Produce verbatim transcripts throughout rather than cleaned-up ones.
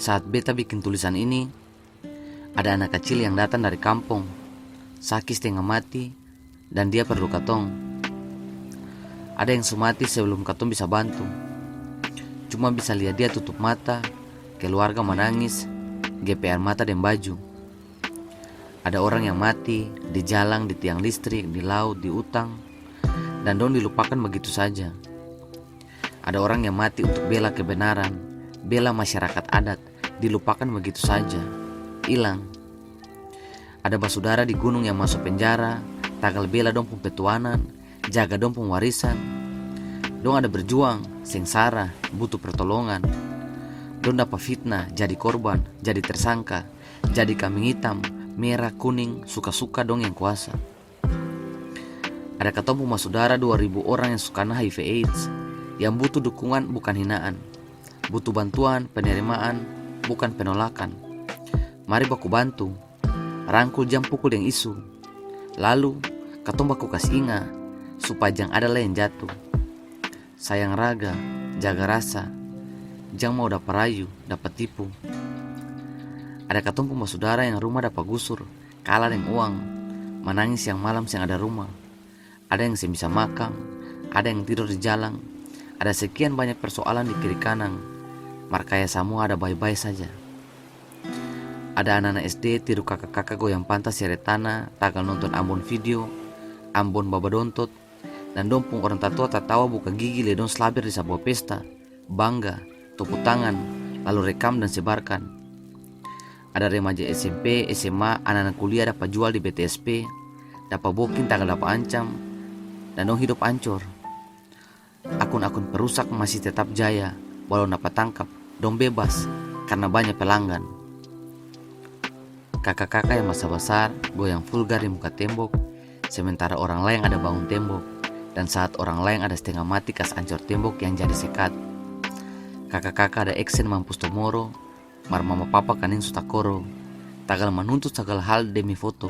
Saat beta biking tulisan ini, ada anak kacil yang datang dari kampong, saki stenga mati, dan dia perlu katong. Ada yang su mati sebelum katong bisa bantu. Cuma bisa lia dia tutup mata, keluarga manangis, gepe aer mata deng baju. Ada orang yang mati di jalang, di tiang listrik, di laut, di utang, dan dong dilupakan begitu saja. Ada orang yang mati untuk bela kebenaran, bela masyarakat adat, dilupakan begitu saja, ilang. Ada basudara di gunung yang maso penjara, tagal bela dong pung petuanan, jaga dong pung warisan. Dong ada berjuang, sengsara, butuh pertolongan. Dong dapa fitnah, jadi korban, jadi tersangka, jadi kambing itam, mera, kuning, suka-suka dong yang kuasa. Ada katong pung basudara dua ribu orang yang su kana H I V AIDS, yang butuh dukungan bukan hinaan, butuh bantuan, penerimaan, bukan penolakan. Mari baku bantu, rangkul jang pukul deng isu. Lalu, katong baku kas inga, supaya jang ada lai yang jatuh. Sayang raga, jaga rasa, jang mau dapa rayu, dapa tipu. Ada katong pung basudara yang rumah dapa gusur, kala deng uang, manangis siang malam seng ada rumah. Ada yang seng bisa makang, ada yang tidor di jalang, ada sekian banya persoalan di kiri kanang, mar kaya samua ada bae-bae saja. Ada ana-ana S D tiru kaka-kaka goyang panta sere tana, tagal nonton Ambon video, Ambon babadontot, dan dong pung orang tatua tatawa buka gigi lia dong slaber di sabua pesta, bangga, topu tangan, lalu rekam dan sebarkan. Ada remaja S M P, S M A, ana-ana kuliah dapa jual di B T S P, dapa boking tagal dapa ancam, dan dong hidop ancor. Akun-akun perusak masih tetap jaya, walau dapa tangkap, dong bebas karna banya pelanggan. Kaka-kaka yang basar-basar goyang vulgar di muka tembok, sementara orang laeng ada bangun tembok, dan saat orang laeng ada stenga mati kas ancor tembok yang jadi sekat. Kaka-kaka ada eksen mampus tomoro, mar mama papa kaning su takoro, tagal manuntut sagala hal demi foto.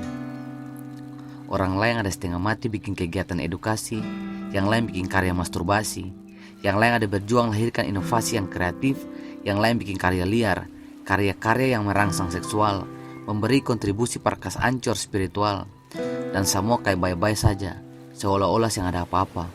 Orang laeng ada stenga mati biking kegiatan edukasi, yang laeng biking karya masturbasi, yang laeng ada berjuang lahirkan inovasi yang kreatif, yang laeng biking karya liar, karya-karya yang merangsang seksual, memberi kontribusi par kas ancor spiritual, dan samua kaya bae-bae saja, seolah-olah seng ada apa-apa.